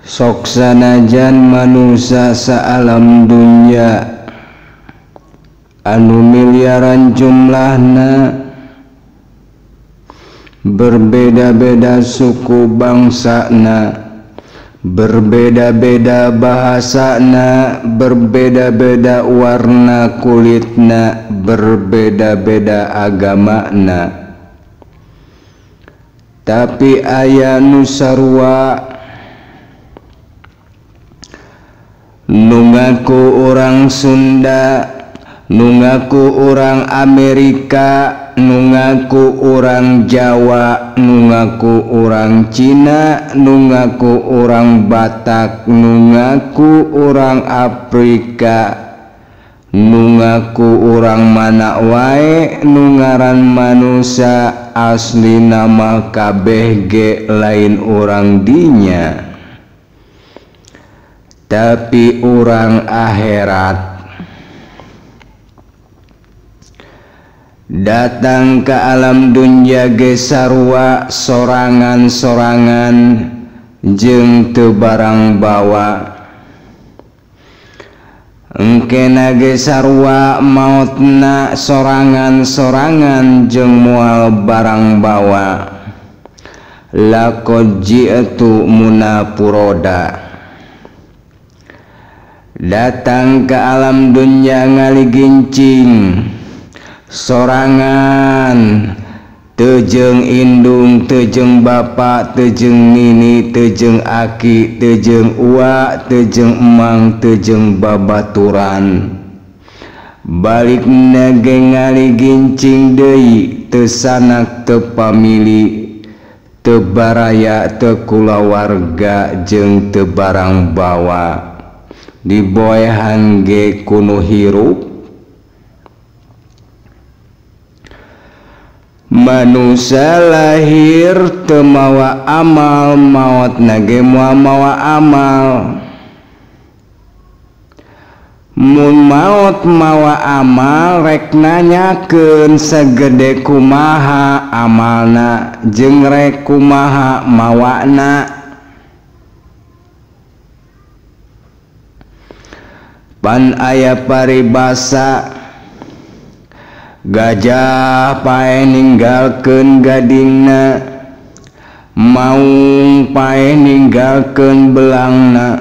Sok sanajan manusia saalam dunya anu miliaran jumlahna, berbeda-beda suku bangsana, berbeda-beda bahasana, berbeda-beda warna kulitna, berbeda-beda agamana, tapi aya nu sarua nu ngaku urang Sunda, nu ngaku urang Amerika, nu ngaku urang Jawa, nu ngaku urang Cina, nu ngaku urang Batak, nu ngaku urang Afrika, nu ngaku urang mana wae, nu ngaran manusia asli nama kabeh ge lain urang dinya, tapi urang akhirat. Datang ke alam dunya ge sarua sorangan-sorangan jeung teu barang bawa. Engkena ge sarua maotna sorangan-sorangan jeung moal barang bawa. Laqad ji'tu munapuroda. Datang ke alam dunya ngaligincing sorangan, teu jeung indung, teu jeung bapa, teu jeung nini, teu jeung aki, teu jeung uwa, teu jeung emang, teu jeung babaturan. Balikna ge ngaligincing deui, teu sanak, teu pamili, teu baraya, teu kulawarga, jeung teu barang bawa. Diboehan ge kunu hirup. Manusia lahir teu mawa amal, maotna ge moal mawa amal. Mun maot mawa amal rek nanyakeun sagede kumaha amalna jeung rek kumaha mawana. Pan aya paribasa gajah paeh ninggalkeun gadingna, maung paeh ninggalkeun belangna,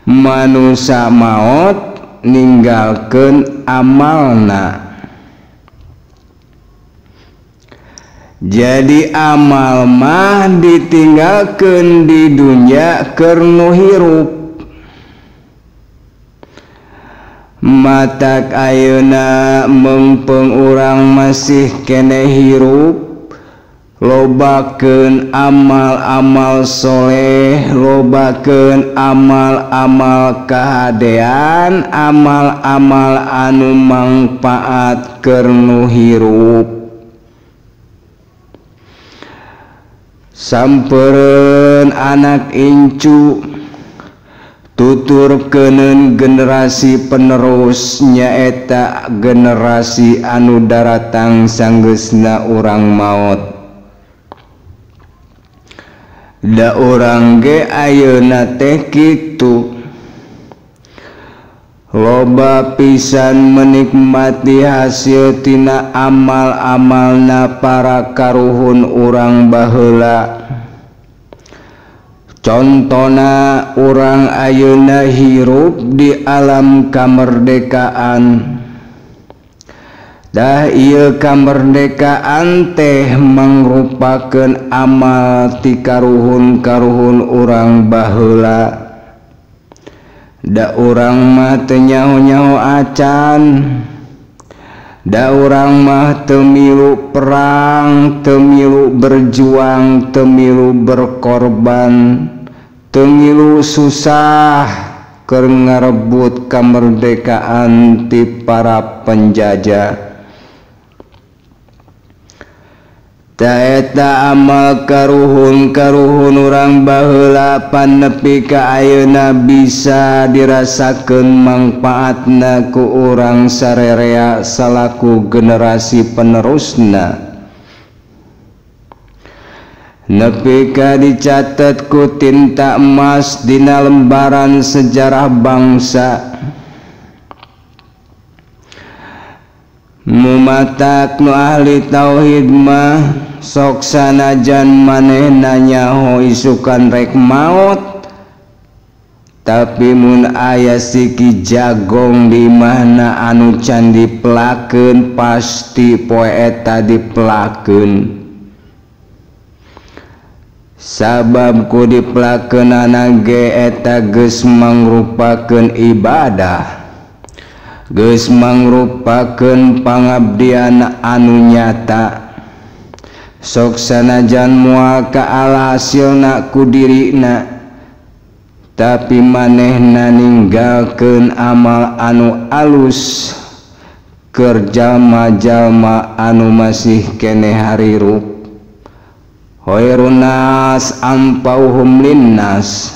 manusa maot ninggalkeun amalna. Jadi amal mah ditinggalkeun di dunya keur nu hirup. Matak ayeuna meungpeung urang masih keneh hirup, lobakeun amal-amal soleh, lobakeun amal-amal kahadean, amal-amal anu mangpaat keur nu hirup. Sampereun anak incu, tuturkeuneun generasi penerus, nyaeta generasi anu daratang sanggeusna urang maot. Da urang ge ayeuna teh kitu, loba pisan menikmati hasil tina amal-amalna para karuhun urang baheula. Contona urang ayeuna hirup di alam kamerdekaan. Dah ieu kamerdekaan teh mangrupakeun amal ti karuhun-karuhun urang baheula. Da urang mah teu nyaho-nyaho acan, da urang mah teu milu perang, teu milu berjuang, teu milu berkorban, teu ngilu susah keur ngarebut kamerdekaan ti para penjajah. Taeta amal karuhun-karuhun urang baheula pan nepi ka ayeuna bisa dirasakeun mangpaatna ku urang sarerea salaku generasi penerusna. Nepi ka dicatet ku tinta emas dina lembaran sejarah bangsa. Mumatak nu ahli tauhid mah sok sanajan manehna nyaho isukan rek maot, tapi mun aya siki jagong di imahna anu can dipelakeun pasti poe eta dipelakeun. Sabab ku dipelakeunana ge eta geus mangrupakeun ibadah, geus mangrupakeun pangabdian anu nyata. Sok sanajan moal kaala hasilna ku dirina, tapi manehna ninggalkeun amal anu alus keur jalma-jalma anu masih keneh harirup. Khairun nas anfa'uhum linnas,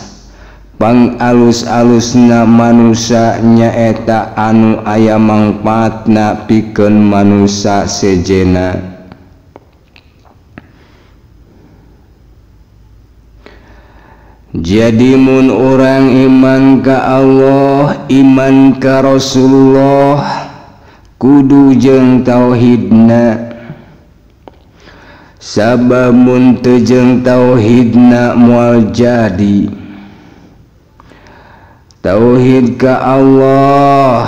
pangalus-alusna manusa nyaeta anu aya mangpaatna pikeun manusa sejena. Jadi mun urang iman ka Allah, iman ka Rasulullah, kudu jeung tauhidna. Sabab mun teu jeung tauhidna moal jadi. Tauhid ka Allah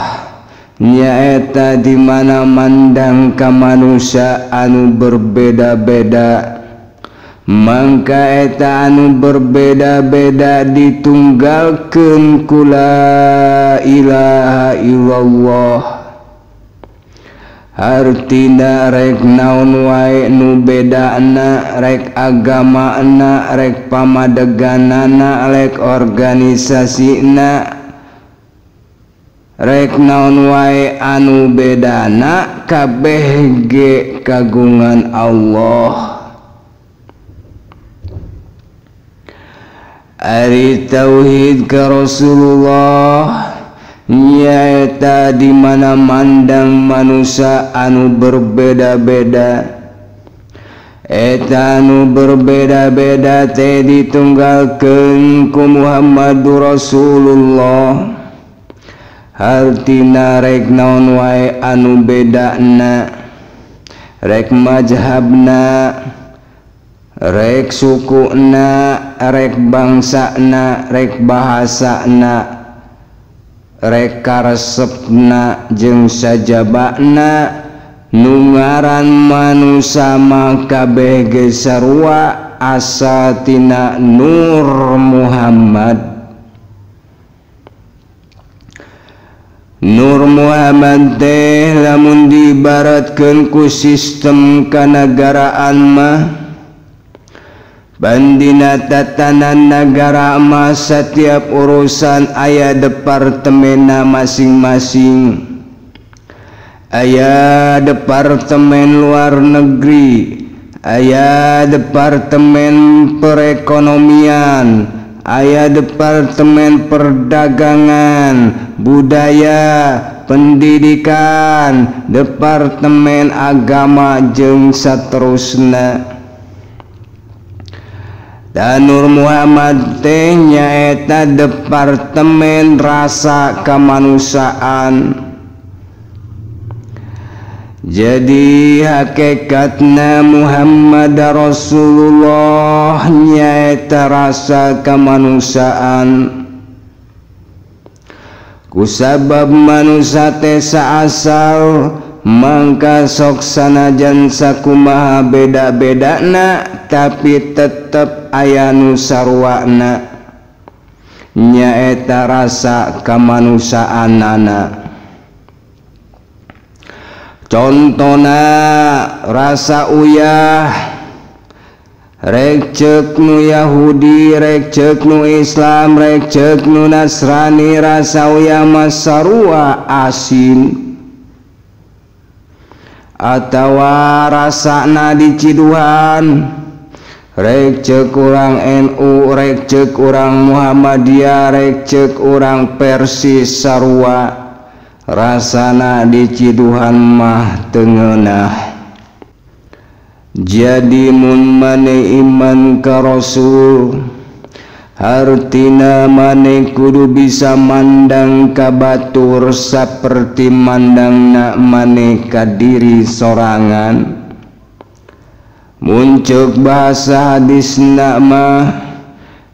nyaeta di mana mandang ka manusia anu berbeda-beda, mangka eta anu berbeda-beda ditunggalkeun ku la ilaha illallah. Hartina rek naon wae nu bedana, rek agamana, rek pamadeganana, rek organisasina, rek naon wae anu bedana kabeh ge kagungan Allah. Ari tauhid ka Rasulullah nyaeta di mana mandang manusia anu berbeda-beda, eta anu berbeda-beda teh ditunggalkeun ku Muhammadur Rasulullah. Hartina rek naon wae anu bedana, rek mazhabna, rek sukuna, rek bangsana, rek bahasana, rek karesepna jeung sajabana, nu ngaran manusa mah kabeh ge sarua asa tina Nur Muhammad. Nur Muhammad teh lamun diibaratkeun ku sistem kanagaraan mah, bandina tatanan nagara mah setiap urusan aya departemenna masing-masing. Aya departemen luar negeri, aya departemen perekonomian, aya departemen perdagangan, budaya, pendidikan, departemen agama jeung saterusna. Dan Nur Muhammad teh nyaeta departemen rasa kemanusiaan. Jadi hakikatna Muhammad Rasulullah nyaeta rasa kemanusiaan. Kusabab manusia teh saasal mangka sok sanajan sakumaha beda-bedana tapi tetep aya nu sarwana, nyaeta rasa kemanusiaanana. Contona rasa uyah, rek ceuk nu Yahudi, rek ceuk nu Islam, rek ceuk nu Nasrani, rasa uyah mah sarua asin. Atawa rasana diciduhan, rek ceuk urang NU, rek ceuk urang Muhammadiyah, rek ceuk urang Persis sarua rasana diciduhan mah teu ngeunah. Jadi mun maneh iman ka Rasul hartina maneh kudu bisa mandang ka batur saperti mandangna maneh ka diri sorangan. Mun ceuk bahasa hadisna mah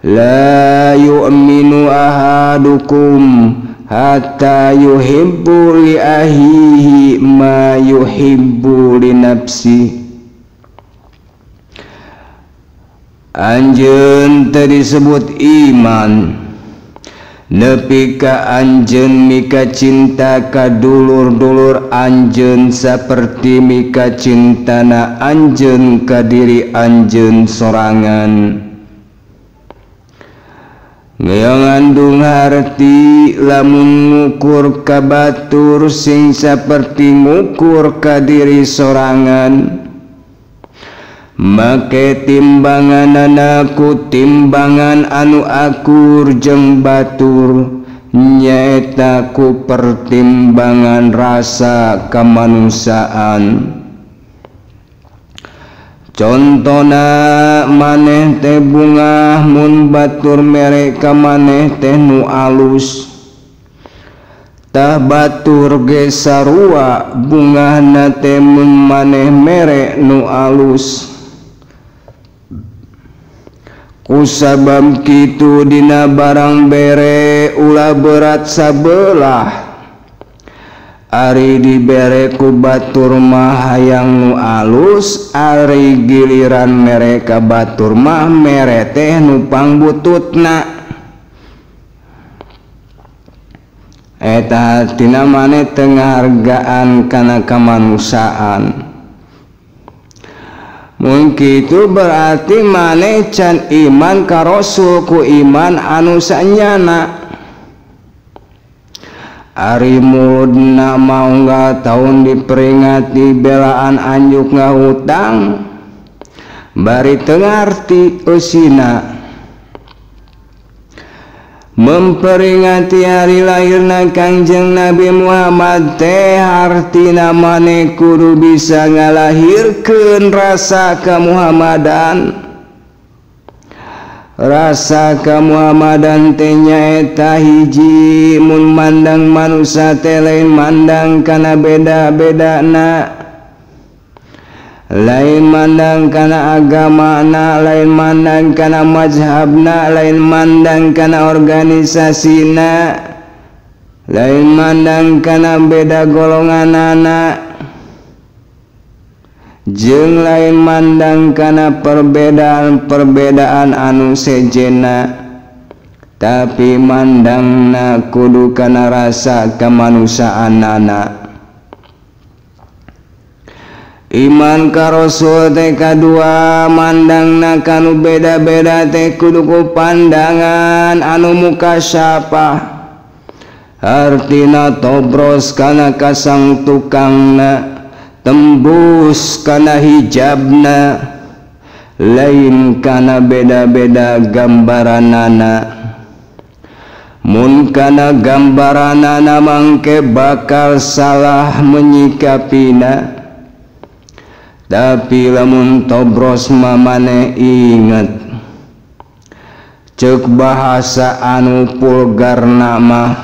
la yu'minu ahadukum hatta yuhibbu li ahihi ma yuhibbu li nafsi. Anjeun teu disebut iman nepi ka anjeun mika cinta ka dulur-dulur anjeun saperti mika cintana anjeun ka diri anjeun sorangan. Ngandung harti lamun ngukur ka batur sing saperti ngukur ka diri sorangan. Make timbanganana ku timbangan anu akur jeung batur nyaeta ku pertimbangan rasa kemanusiaan. Contona maneh teh bungah mun batur mere ka maneh teh nu alus. Tah batur ge sarua bungahna teh mun maneh mere nu alus. Kusabab kitu dina barang bere ulah berat sabelah. Ari dibere ku batur mah hayang nu alus, ari giliran mere ka batur mah mere teh nu pangbututna. Eta hartina maneh teu ngahargaan kana kamanusiaan. Mun kitu berarti maneh can iman ka Rasul ku iman anu sanyana. Ari muludna maunggal taun diperingati belaan anjuk ngahutang bari teu ngarti eusina. Memperingati hari lahirna Kangjeng Nabi Muhammad teh hartina maneh kudu bisa ngalahirkeun rasa kemuhammadan. Rasa kemuhammadan teh nyaeta hiji mun mandang manusia teh lain mandang kana beda-bedana, lain mandang kana agamana, lain mandang kana mazhabna, lain mandang kana organisasina, lain mandang kana beda golonganana, jeung lain mandang kana perbedaan-perbedaan anu sejenna, tapi mandangna kudu kana rasa kemanusiaanana. Iman ka Rasul teh kadua mandangna kanu beda-beda teh kudu ku pandangan anu mukasyafah, hartina tobros kana kasang tukangna, tembus kana hijabna, lain kana beda-beda gambaranana. Mun kana gambaranana mangke bakal salah menyikapina. Tapi lamun tobros mamane inget ceuk bahasa anu pulgarna mah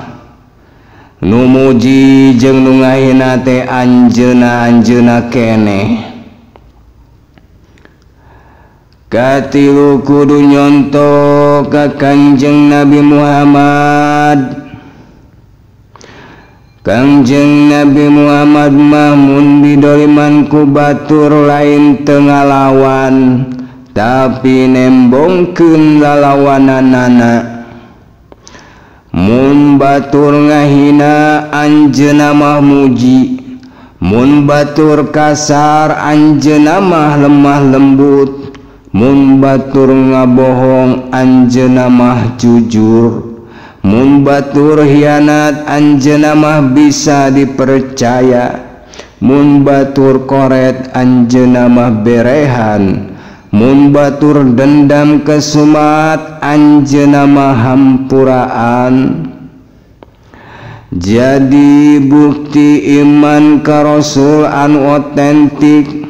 nu muji jeung nu ngahina teh anjeunna-anjeunna keneh. Katilu kudu nyonto ka Kangjeng Nabi Muhammad. Kangjeng Nabi Muhammad mah mun didoliman ku batur lain teu ngalawan, tapi nembongkeun lalawananana. Mun batur ngahina anjeunna mah muji, mun batur kasar anjeunna mah lemah lembut, mun batur ngabohong anjeunna mah jujur, mun batur hianat anjeunna mah bisa dipercaya, mun batur koret anjeunna mah berehan, mun batur dendam kesumat anjeunna mah hampuraan. Jadi bukti iman ka Rasul anu otentik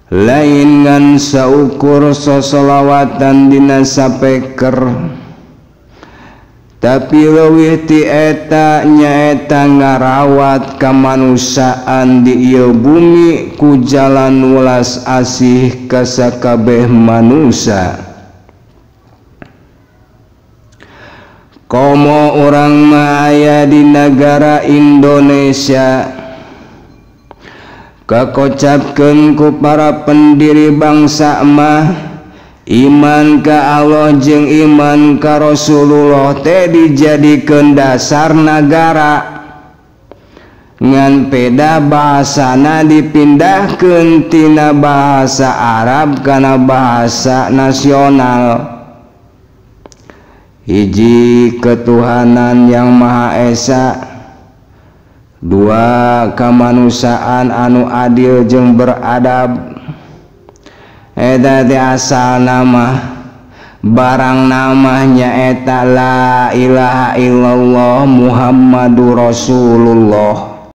Lain ngan saukur sosolawatan dina sapeker, tapi leuwih ti eta nyaeta ngarawat kamanusiaan di ieu bumi ku jalan welas asih ka sakabeh manusia. Komo urang mah aya di nagara Indonesia, kakocapkeun ku para pendiri bangsa mah iman ka Allah jeung iman ka Rasulullah teh dijadikeun dasar nagara. Ngan peda bahasana dipindahkeun tina bahasa Arab kana bahasa nasional. Hiji, ketuhanan yang Maha Esa. Dua, kemanusiaan anu adil jeung beradab. Eta teh asal nama barang namanya eta la ilaha illallah Muhammadur Rasulullah.